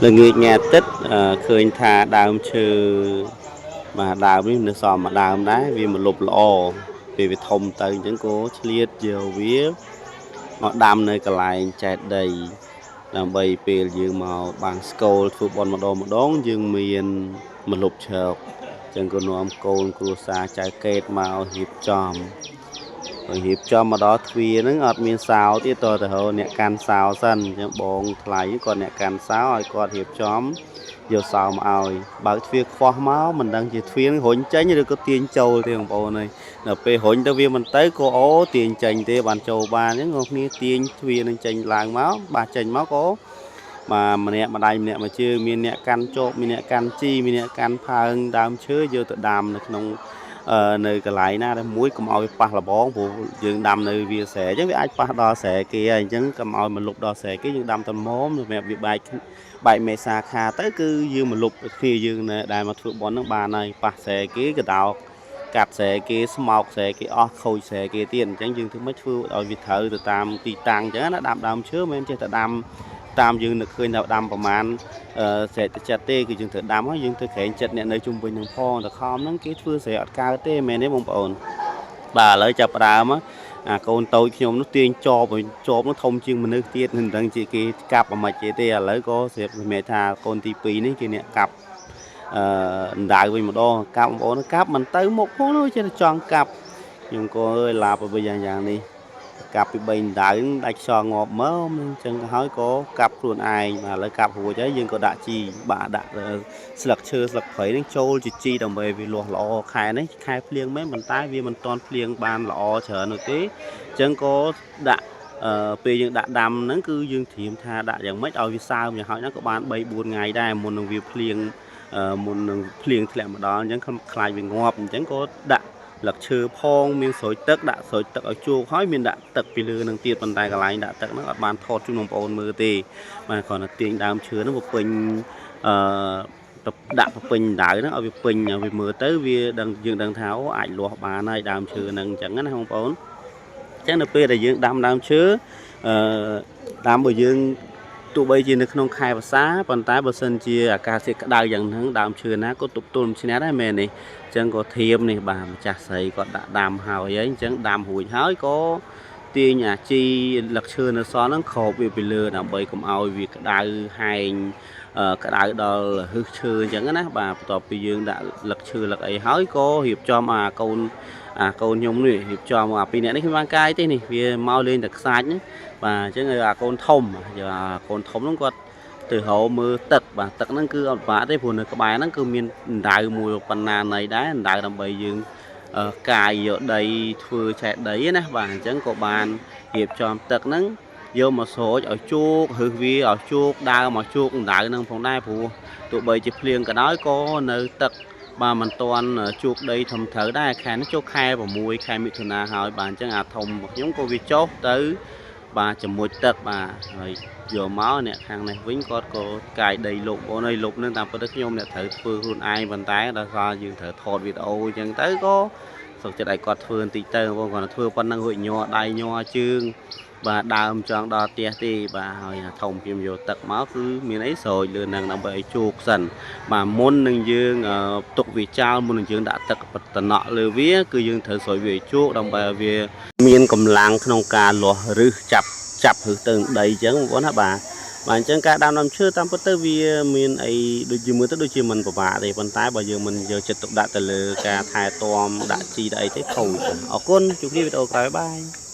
ល្ងាចថ្ងៃអាទិត្យឃើញថាដើមឈើបាទដើមនេះនៅសល់មួយដើមដែរវាមកលុបល្អពេលវាធំទៅអញ្ចឹងក៏ឆ្លៀតយកវាមកដាំនៅកន្លែងចេតិយដើម្បីពេលយើងមកបាំងស្កូលធ្វើបុណ្យម្ដងម្ដងយើងមានមលុបឈើកអញ្ចឹងក៏នាំកូនគ្រួសារចៅកេតមករៀបចំហើយរៀបចំមកដល់ទ្វារហ្នឹងអត់មានសោទៀតតទៅរកអ្នកកាន់សោសិនអញ្ចឹងបងថ្លៃគាត់អ្នកកាន់សោឲ្យគាត់រៀបចំយកសោមកឲ្យបើកទ្វារខ្វះមកមិនដឹងជាទ្វារហ្នឹងរុញចេញឬក៏ទាញចូលទេបងប្អូនអើយដល់ពេលរុញទៅវាមិនទៅក៏អូទាញចេញទេបានចូលបានអញ្ចឹងងគ្នាទាញទ្វារនឹងចេញឡើងមកបាទចេញមកក៏បាទម្នាក់ម្ដាយម្នាក់មួយជើងមានអ្នកកាន់ជោគមានអ្នកកាន់ជីមានអ្នកកាន់ផើងដើមឈើយកទៅដាំនៅក្នុងនៅកន្លែងណាដែលមួយកុំឲ្យវាប៉ះលបងព្រោះយើងដាំនៅវាលស្រែអញ្ចឹងវាអាចប៉ះដល់ស្រែគេហើយអញ្ចឹងកុំឲ្យមកលុបដល់ស្រែគេយើងដាំតែមុំសម្រាប់វាបែកបែកមេសាខាទៅគឺយើងមកលុបគ្នាយើងដែលមកធ្វើបន់ហ្នឹងបានហើយប៉ះស្រែគេកដោកាត់ស្រែគេស្មោកស្រែគេអស់ខូចស្រែគេទៀតអញ្ចឹងយើងធ្វើម៉េចធ្វើឲ្យវាត្រូវទៅតាមទីតាំងអញ្ចឹងណាដាំដើមឈើមិនមែនចេះតែដាំតាមយើងនឹកឃើញថាដាំប្រមាណស្រែទៅចិត្តទេគឺយើងត្រូវដាំហើយយើងត្រូវក្រែងចិត្តអ្នកនៅជុំវិញនឹងផងតខំហ្នឹងគេធ្វើស្រែអត់កើតទេមែនទេបងប្អូនបាទឥឡូវចាប់ផ្ដើមអាកូនតូចខ្ញុំនោះទាញចបឲ្យចបនោះធំជាងមនុស្សទៀតមិនដឹងជាគេកាប់អាម៉េចទេទេឥឡូវក៏ស្រាប់សម្រាប់ថាកូនទី2នេះគេអ្នកកាប់អឺអណ្ដៅវិញម្ដងកាប់បងប្អូនកាប់មិនទៅមុខផងនោះចេះតែចង់កាប់ខ្ញុំក៏អើយឡាបទៅវិញយ៉ាងនេះកាប់ពី3អណ្ដៅដាច់ខ្យល់ងាប់មកអញ្ចឹងហើយក៏កាប់ខ្លួនឯងបាទឥឡូវកាប់រួចហើយយើងក៏ដាក់ជីបាទដាក់ស្លឹកឈើស្លឹកព្រៃនឹងចូលជាជីដើម្បីវាលាស់ល្អខែនេះខែភ្លៀងមែនប៉ុន្តែវាមិនទាន់ភ្លៀងបានល្អច្រើននោះទេអញ្ចឹងក៏ដាក់អឺពេលយើងដាក់ដាំហ្នឹងគឺយើងត្រៀមថាដាក់យ៉ាងម៉េចឲ្យវាសើមយ៉ាងហោចណាស់ក៏បាន3 4ថ្ងៃដែរមុននឹងវាភ្លៀងមុននឹងភ្លៀងធ្លាក់មកដល់អញ្ចឹងខ្លាចវាងាប់អញ្ចឹងក៏ដាក់ស្លឹកឈើផងមានស្រូយទឹកដាក់ស្រូយទឹកឲ្យជោកហើយមានដាក់ទឹកពីលើនឹងទៀតប៉ុន្តែកន្លែងដាក់ទឹកហ្នឹងអត់បានថតជូនបងប្អូនមើលទេបាទគ្រាន់តែទាញដើមឈើហ្នឹងមកពេញអឺដាក់ពេញដៅហ្នឹងឲ្យវាពេញឲ្យវាមើលទៅវាដឹងយើងដឹងថាអូអាចលាស់បានហើយដើមឈើហ្នឹងអញ្ចឹងណាបងប្អូនអញ្ចឹងនៅពេលដែលយើងដាំដើមឈើអឺដាំបើយើងទោះបីជានៅក្នុងខែវស្សាប៉ុន្តែបើសិនជាអាកាសធាតុក្តៅយ៉ាងហ្នឹងដើមឈើណាក៏ទប់ទល់មិនឈ្នះដែរមែនទេអញ្ចឹងក៏ធៀមនេះបាទម្ចាស់ស្រីគាត់ដាក់ដាំហើយហើយអញ្ចឹងដាំរួចហើយក៏ទាញអាជីលឹកឈើនៅសល់ហ្នឹងគ្របវាពីលើដើម្បីកុំឲ្យវាក្តៅហែងក្តៅដល់ហឹសឈើអញ្ចឹងណាបាទបន្ទាប់ពីយើងដាក់លឹកឈើលឹកអីហើយក៏រៀបចំអាកូនអាកូនខ្ញុំនេះរៀបចំអាពីរនាក់នេះខ្ញុំបានកាយទេនេះវាមកលេងតែខ្សាច់ណាបាទអញ្ចឹងអាកូនធំអាកូនធំហ្នឹងគាត់ទៅរកមើលទឹកបាទទឹកហ្នឹងគឺអត់ពិបាកទេព្រោះនៅក្បែរហ្នឹងគឺមានអណ្ដៅមួយប៉ុណ្ណាណីដែរអណ្ដៅដើម្បីយើងកាយយកដីធ្វើឆែកដីណាបាទអញ្ចឹងក៏បានរៀបចំទឹកហ្នឹងយកមកស្រោចឲ្យជោគហឹសវាឲ្យជោគដើមឲ្យជោគអណ្ដៅហ្នឹងផងដែរព្រោះទោះបីជាភ្លៀងក៏ដោយក៏នៅទឹកបាទមិនទាន់ជោគដីធំត្រូវដែរខែនេះចូលខែ6ខែមិថុនាហើយបាទអញ្ចឹងអាធំរបស់ខ្ញុំក៏វាចុះទៅបាទជាមួយទឹកបាទហើយយកមកអ្នកខាងនេះវិញគាត់ក៏កាយដីលុបបងអើយលុបនឹងតាមពិតទៅខ្ញុំអ្នកត្រូវធ្វើខ្លួនឯងប៉ុន្តែដល់សារយើងត្រូវថតវីដេអូអញ្ចឹងទៅក៏សុខចិត្តឲ្យគាត់ធ្វើបន្តិចទៅបងគាត់ធ្វើប៉ុណ្ណឹងរួចញ័រដៃញ័រជើងបាទដើមចង់ដល់ផ្ទះទេបាទហើយធំខ្ញុំយកទឹកមកគឺមានអីស្រោចលើនឹងដើម្បីឲ្យជោគសិនបាទមុននឹងយើងទុកវាចោលមុននឹងយើងដាក់ទឹកតំណក់លើវាគឺយើងត្រូវស្រោចវាឲ្យជោគដើម្បីឲ្យវាមានកម្លាំងក្នុងការលាស់ឫសចាប់ចាប់ឫសទៅនឹងដីអញ្ចឹងបងប្អូនណាបាទបាទអញ្ចឹងការដាំដើមឈើតាមពិតទៅវាមានអីដូចជាមើលទៅដូចជាមិនពិបាកទេប៉ុន្តែបើយើងមិនយកចិត្តទុកដាក់ទៅលើការថែទាំដាក់ជីដាក់អីទេខូចអរគុណជួបគ្នាវីដេអូក្រោយ bye.